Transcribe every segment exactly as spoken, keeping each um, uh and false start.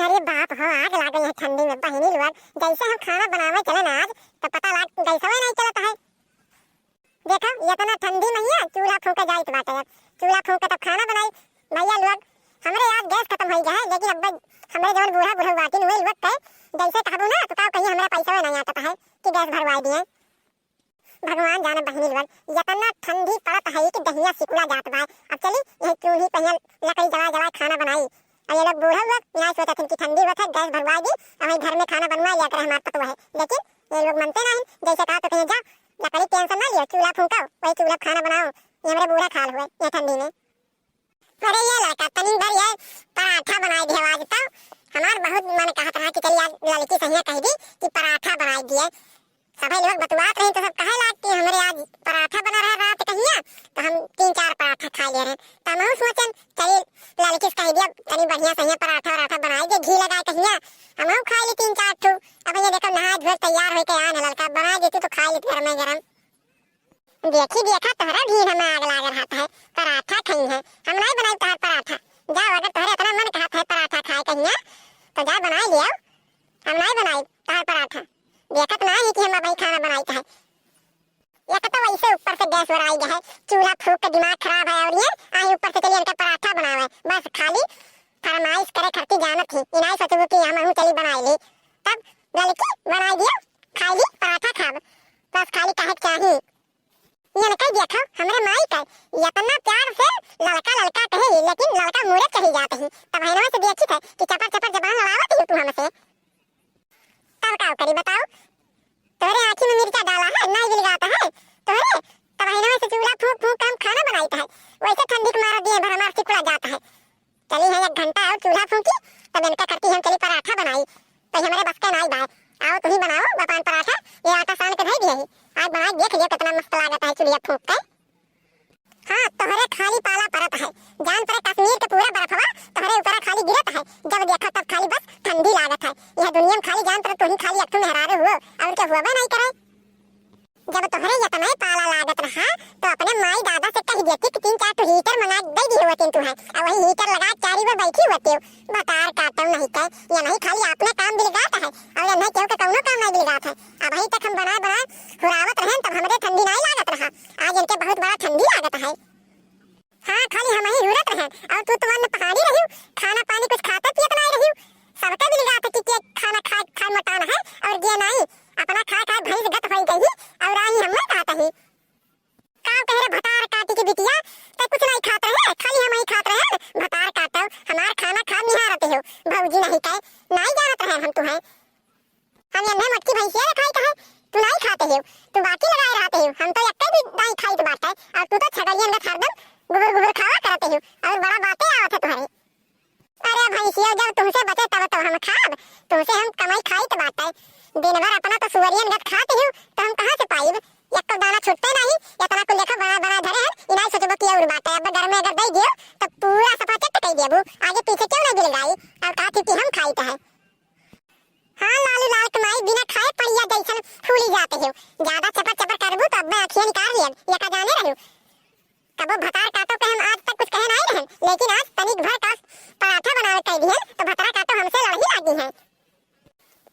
अरे बाप हो, आग लाग गई है ठंडी में बहिनी लोग। जैसे हम खाना बनावे चले ना आज, तो पता लाग गैसवे नहीं चलत है। देखो, इतना ठंडी में हिया चूल्हा फूंके जाइत बाटे। अब चूल्हा फूंक के तब खाना बनाई। भैया लोग, हमरे आज गैस खत्म हो गया है, लेकिन अब हमरे जवन बूढ़ा बूढ़ा बाटिन, वही लोग के जैसे कहबू ना, तो का कहीं हमरा पैसा नहीं आता है कि गैस भरवाई दिए। भगवान जाने बहिनी लोग, इतना ठंडी पड़त है कि दहिया सिकुड़ा जात बा। अब चली, यही चूल्ही पहिया लकड़ी जला जला खाना बनाई। और ये लोग बूढ़ा लोग यहाँ सोचत हन कि ठंडी होत है, गैस भरवाई दी, और वही घर में खाना बनवा लिया करे हमार पतोह है। लेकिन ये लोग मनते नहीं, जैसे कहा तो कहीं जा, लकड़ी टेंशन ना लियो, चूल्हा फूंको, वही चूल्हा खाना बनाओ, ये हमरे बूढ़ा खाल हुए ये ठंडी में। अरे ये लड़का, तनी भर ये पराठा बनाई दे आज तो। हमार बहुत मन कहत रहा कि चलिए आज लड़की सहिया कह दी कि पराठा बनाई दिए। सभी लोग बतुआत रहे तो सब कहे लाग कि हमरे आज पराठा बना रहा रात कहिया, तो हम तीन चार पराठा खा ले रहे। तो हमहू सोचन चलिए लड़की से कह दिया तनी बढ़िया सहिया पराठा वराठा बनाई दे, घी लगाए कहिया, हमहू खा ली तीन चार ठो। अब ये देखो नहा धोए तैयार होके आन है लड़का, बनाई देती तो खा लेती गरमे गरम। देखी देखा तोहरा भी हम आग लाग रहा है, पराठा खाई है, हम नहीं बनाई तोहर पराठा। जाओ अगर तोहरे इतना मन कहत है पराठा खाए कहिया तो जा बनाई लियो, हम नहीं बनाई तोहर पराठा। देखत नहीं कि हम अबही खाना बनाई है। एक तो वैसे ऊपर से गैस वराई गया है, चूल्हा फूक के दिमाग खराब है और ये आई ऊपर से चलिए इनका पराठा बनावे, बस खाली फरमाइश करे खरती जानत ही, इनाई सोचबू कि हम चली बनाई ली। तब लड़की बनाई दियो, खाई ली पराठा खाब, बस खाली कहे के चाही। ये न कह दिया था हमरे माई का, ये इतना प्यार से लड़का लड़का कहे, लेकिन लड़का मुड़े चली जाते ही। तब बहनों से देखी थे कि चपर चपर जबान लड़ावत ही तू हमसे। तब का करी बताओ, तोहरे आँखी में मिर्चा डाला है, नहीं गिलगाता है तोहरे। तब बहनों से चूल्हा फूंक फूंक के हम खाना बनाइत है, वैसे ठंडी के मारा दिए भर हमार सिकुड़ा जाता है। चली है एक घंटा और चूल्हा फूंकी, तब इनका करती हम चली पराठा बनाई। तो ये हमारे बस का नाई बाय। आओ तुही बनाओ बपान पराठा, ये आटा सान के धई दिए ही। आज बनाई देख लियो कितना मस्त लागत है चूल्हा फूंक के। हाँ, तोहरे खाली पाला परत है, जान परे कश्मीर के पूरा बर्फवा तोहरे ऊपरा खाली गिरत है। जब देखा तब खाली बस ठंडी लागत है। यह दुनिया में खाली जान परे तुही खाली एक ठो मेहरारू हुओ, और के हुआ नहीं करे। जब तोहरे इतना ही पाला लागत रहा, तो अपने माई दादा से कह देती कि तीन चार ठो हीटर मंगा दे दी होती तू है, और वही हीटर लगा चारी में बैठी होती हो। भतार काटो नहीं के, ये नहीं खाली अपने काम बिलगात है, और ये नहीं केहू के कौनो काम नहीं बिलगात है। अबही तक हम बनाए बनाए हुरावत रहन, तब हमरे ठंडी नहीं लागत रहा, आज इनके बहुत बड़ा ठंडी लागत है। हाँ, खाली हम ही हुरत रहे, और तू तो वन्न पहाड़ी रहियो, खाना पानी कुछ खाते पियत नहीं रहियो। सबके बिलगात कि के खाना खाए खाए मोटान है, और ये नहीं, अपना खाए खाए भैंस गत होई गई, और आई हम नहीं खाते ही। का कह रे भतार काटी की बिटिया, ते कुछ नहीं खात रहे, खाली हम ही खात रहे। भतार काटो, हमार खाना खा निहारते हो, भौजी नहीं कहे, नहीं जानत रहे हम तुम्हें। हम एन्हे मोटकी भैंसिया के खाई कहे, तू नाई खाते हो, तू बाकी लगाए रहते हो, हम तो एक्के भी नाई खाइत बाटे, और तू तो छगलियन का हरदम गुबुर गुबुर खावा करते हो, और बड़ा बातें आवत है तुम्हारे। अरे भैंसिया, जब तुमसे बचे तब तो हम खाब, तुमसे हम कमाई खाइत बाटे, दिन भर अपना तो सुअरियन गत खाते हो, तो हम कहाँ से पाइब? एक तो दाना छूटते नहीं, इतना कुल देखो बना बना धरे हैं, इनाई सोचबो कि और बाटे, अब घर में अगर दे दियो, तो पूरा सफा चट कर देबू, आगे पीछे क्यों नहीं गिल गई, और कहा थी कि हम खाइत है। हाँ, लालू लाल के माई बिना खाए पड़िया जैसन फूली जाते हो। ज्यादा चपर चपर करबू तो अब्बे आँखिया निकाल लियब, ये का जाने रहू। कबो भतार काटो के हम आज तक कुछ कहे नहीं रहन, लेकिन आज तनिक भर का पराठा बनावे कह दिहन तो भतार काटो हमसे लड़ही लागी हैं।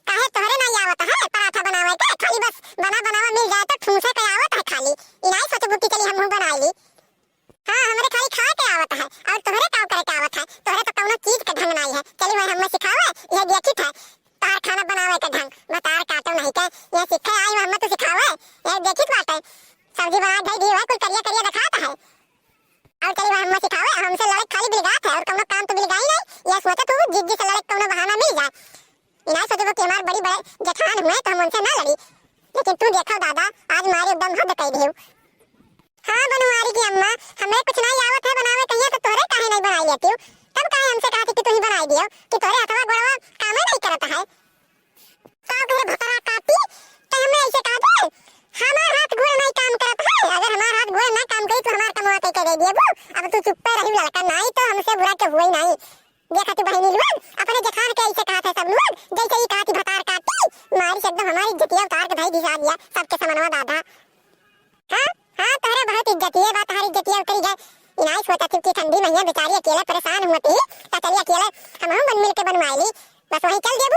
काहे तोहरे नहीं आवत है पराठा बनावे के? खाली बस बना बनावा मिल जाए तो ठूसे के आवत है खाली। ई नहीं सोचबू कि चली हमहू बनाई ली। हाँ, हमरे खाली खाए के आवत है, और तोहरे का करे के आवत है? तोहरे तो कौनो चीज के ढंग नहीं है। चली वह हमें सिखावे, यह देखी था तोहर खाना बनावे के ढंग। भतार काटो नहीं के, यह सीखे आई, हमें तो सिखावे, यह देखी बाटे। सब्जी बना धई दी है, कुल करिया करिया दिखाता है। और चली वह हमें सिखावे, हमसे लड़े खाली बिलगात है, और कौनो काम तो बिलगाई नहीं। यह सोचत हूँ, जिद्दी से लड़े कौनो बहाना मिल जाए। इनाई सोचबो कि हमार बड़ी बड़े जेठान हुए तो हम उनसे ना लड़ी, लेकिन तू देखो दादा, आज मारे एकदम हद कर दियो। हाँ बनवारी की अम्मा, हमें कुछ नहीं आवत है बनावे कहिए तो तोहरे काहे नहीं बनाई लेती हो? तब काहे हमसे कहती कि तू ही बनाई दियो कि तोहरे हथवा गोड़वा कामे नहीं करत है। का कहे भतरा काटी, तो हमें ऐसे कह दे, हमार हाथ गोड़ नहीं काम करत है। अगर हमार हाथ गोड़ ना काम करी तो हमार कमवा के दे दियो। अब तू चुप्पे रही लड़का, नहीं तो हमसे बुरा के हुए नहीं। देखा तू बहनी लोग, अपने जेठान के ऐसे कहा था सब लोग, जैसे ही कहा थी भतार काटी, मारी से एकदम हमारी इज्जतिया उतार के भाई घिसा दिया सबके समनवा दादा। हाँ, हाँ, तोहरे बहुत इज्जतिया बा, तोहरी इज्जतिया उतरी जाए। इनाई सोचा थी कि ठंडी महीना बेचारी अकेले परेशान हुआ थी, तो चलिए अकेले हम हम बन मिल के बनवाई ली। बस वहीं चल देबू।